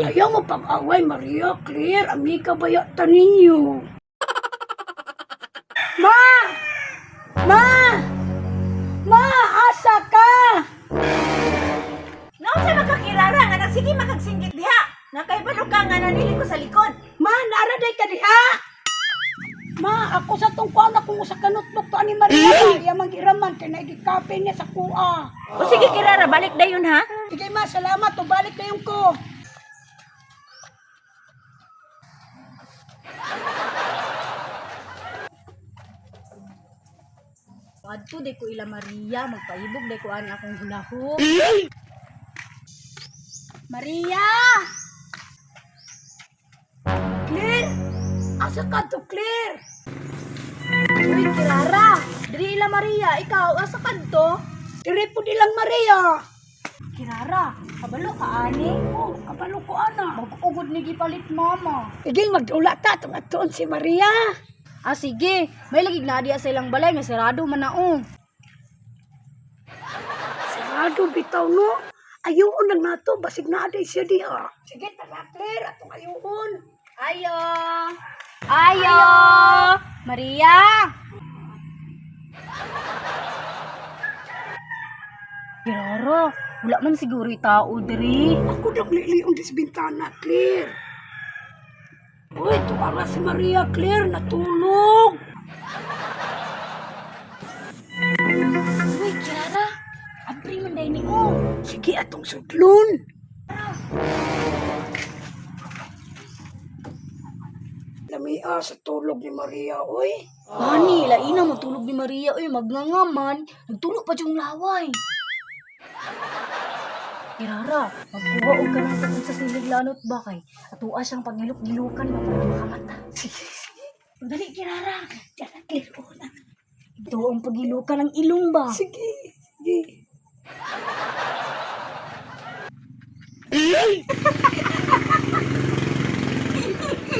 Ayaw mo pag-away, Maria Claire. Amiga ba yata ninyo? Ma! Ma! Ma! Asa ka? Naunsa man ka, Kirara, nga nagsige makagsinggit diha? Nakaibalo ka nga nanili ko sa likod. Ma, naaraday ka diha! Ma, ako sa tong kuan ako sa kanotbok to ani Maria. Iya man giraman kay naigikape niya sa kuha. O sige, Kirara, balik dayon ha. Sige ma, salamat. Tubalik na ko. Adto day ko ila Maria, magpaibog day ko ani akong hulahok. Maria! Clear? Asa ka to, Clear? Uy, Kirara! Diri ila Maria, ikaw asa kadto? Dire po nilang Maria. Kirara, kabalo ka ani? Oh, kabalo ko ana. Mag-ugod ni gipalit mama. Sige, magdula ta tong atuon si Maria. Ah sige, may lagi na diya sa ilang balay nga sarado man na oh. Sarado bitaw no. Ayuon lang nato basig na aday siya diha. Sige, tara Claire, atong ayuon. Ayo! Ayo! Maria! Kirara, wala man siguro tao diri. Ako daw lilion dis bintana, Claire. Uy, tuara si Maria, Claire, natulog. Uy, Kirara, abri man day ni oh. Sige, atong sudlon. Lamia sa tulog ni Maria, uy. Gani, laina matulog ni Maria uy, magngangaman, nagtulog pa yung laway. Kirara, magkuha og kanang tukod sa silig lanot ba kay atua siyang pangilok-gilukan ba para makamata. Sige, sige. Dali, Kirara. Tara, Claire, una. Ito ang pagilukan ng ilong ba? Sige, sige.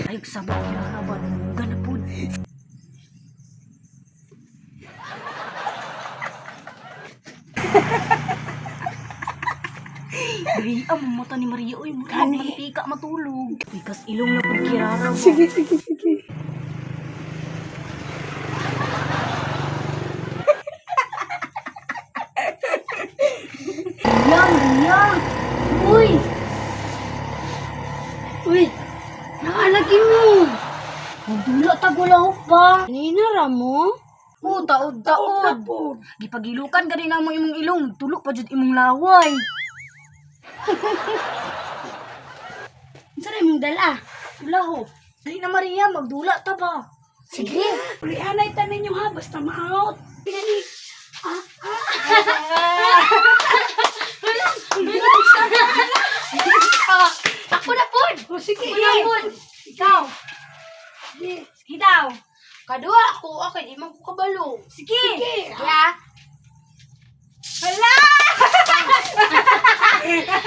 Ay, sabot Kirara ba? Nangungga na po. Dali, ang mata ni Maria, uy, mura Gani. mantika matulog. Pikas ilong na pud Kirara ba? Sige, sige, sige. Maria, Maria! Uy! Uy, naalagi mo. Magdula tagulahok ba? Nina ra mo? Oo, taod Taod na taod. po. Gipagilukan gani na mo imong ilong, tulo pa jud imong laway. Unsa ra imong dala? Ulahok. Dali na Maria, magdula ta ba? Sige. Ulihanay ta ninyo ha, basta ma-out. Pinani. Ah, Ako na pod. oh, sige. Ako na pod. Ikaw. Sige. Sige daw. Kadua ako, okay, di man ko kabalo. Sige. Sige. Ya. Hala!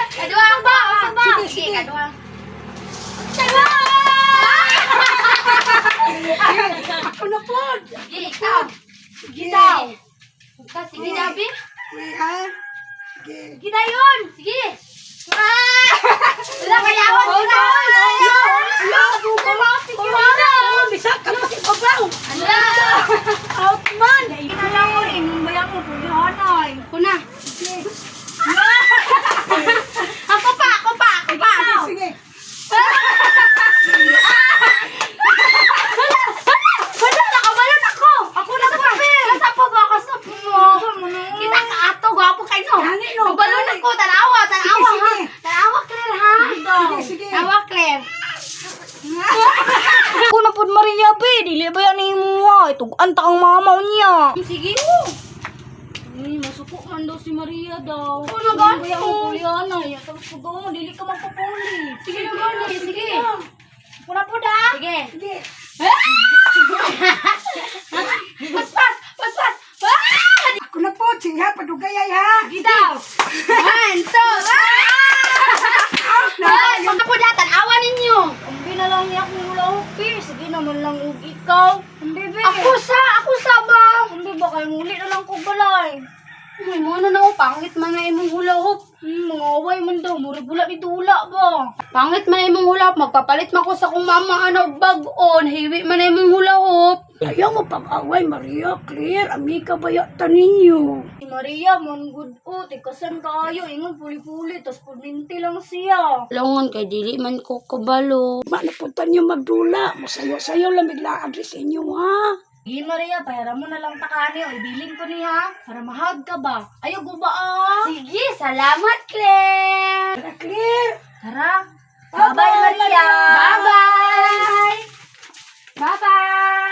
Kadua ba? ba? Sige, sige, kadua. Ako na po. Sige, ikaw. Sige. Daw. Ka, sige, Dabi. Uy, ha? Sige. Sige dayon. Sige. Wala kayawan sila. Oh, bisa ka pa si babaw. Ano na? Out man. Kinalaw imong bayang mo pulihanay. Ako na. Ako pa, ako pa, ako pa. Sige. Wala, nakabalon ako. Ako na po. Kasa po ba? Kasa po mo. Kita ka ato, gwapo kayo no. Gani, no. Kabalon ako, tanawa, tanawa Sige, ha. sige. Tanawa, Claire ha. Sige, sige. Tanawa, Claire. Ako na pod Maria be, dili ba yan imo ah. Itugan ta kang mama niya. Sige. Uy, masuko man daw si Maria daw. Ako na gani. Bayang mo pulihanay. Tapos pag mo, dili ka magpapuli. Sige na gani, sige. Ako na pod ah. Sige. Sige. Paspas! Paspas! Ah! Ako na po. Sige ha, padugay ay ha. Sige daw! One, two, ah! Out na. Ay, baka po datan, awa ninyo! Ambi na lang niya akong ulahok be. Sige naman lang og ikaw. Ambi be. Ako sa ba? Ambi ba kay muli na lang ko balay. Ay, mo na na, oh, pangit man nga imong hula hoop. Mga away man daw, murag wala ni dula ba. Pangit man imong hulahop, magpapalit man ko sa kong mama ano og bag-on, hiwi man imong hulahop. Ayaw mo pag-away, Maria, Claire. Amiga ba yata ninyo? Si Maria man good o, tikasan kaayo, ingon puli-puli, tas pulminti lang siya. Longon kay dili man ko kabalo. Ma, napunta niyo magdula. Masayo-sayo lang bigla address inyo, ha? Sige Maria, pahira mo na lang takani o ibilin ko niya para mahag ka ba? Ayaw guba ah. Sige, salamat Claire. Tara, Claire. Tara. Bye-bye Maria. Bye-bye. Bye-bye.